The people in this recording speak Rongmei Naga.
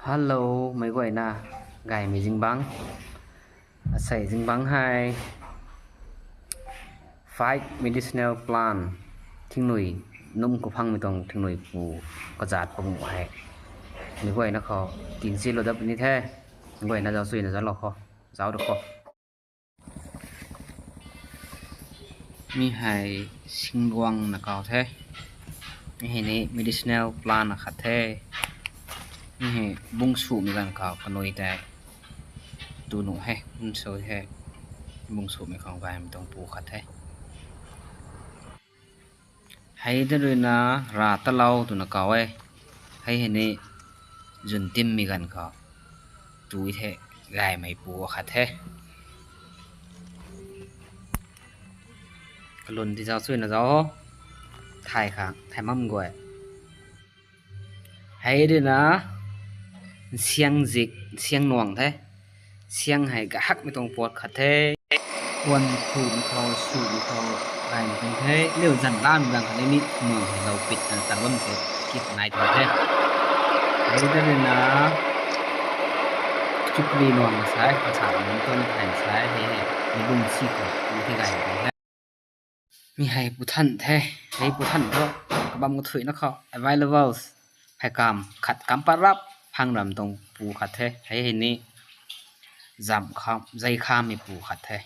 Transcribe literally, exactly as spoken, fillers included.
Hello, meic guayna, gaymei zingbangc. Asei zingbangc hei five medicinal plant, thingnui, num khou phangmei tuang thingnui pu kazat panguh hei meic guayna khou tinzilou dat puni the. Meic guayna zauc chuyna zauclou khou, zauc da khou. Mi hei singguang na kau the. Mi hei ni medicinal plant akhat the. Mi hei bung sumei ganv khou kanui tei tu nuh he, bung sw he, bung sumei khang gaymei tuang pu khat the. Hei de ruina ra talou twna kau e. Hei hei ni zun timmei ganv khou tu the, gaymei pu akhat the. Kalun ti zauc chuyna zauc o. Thay khang, thay mam guay. Hei ruina nsiang zik, nsiang nuang the. Nsiang hei gahakmei tuang puat khat the. Puan khumei khou, sumei khou, gaymei tuang the. Liu zan lamei ganv khat ni mi nuang hei lou pitna tan bam tei kit nai tuang the. Hei de ruina chukri nuang na sa e, kasa nuang tuang hei sa e, hei hei, mi bung si khou, mi the gaymei tuang the. Mi hei puthan the, hei puthan thu, kabam kathuina khou, available, hei kam, khat kam pat rap, phang ram tuang pu khat the, hei hei ni, zam kham, zei khammei pu khat the.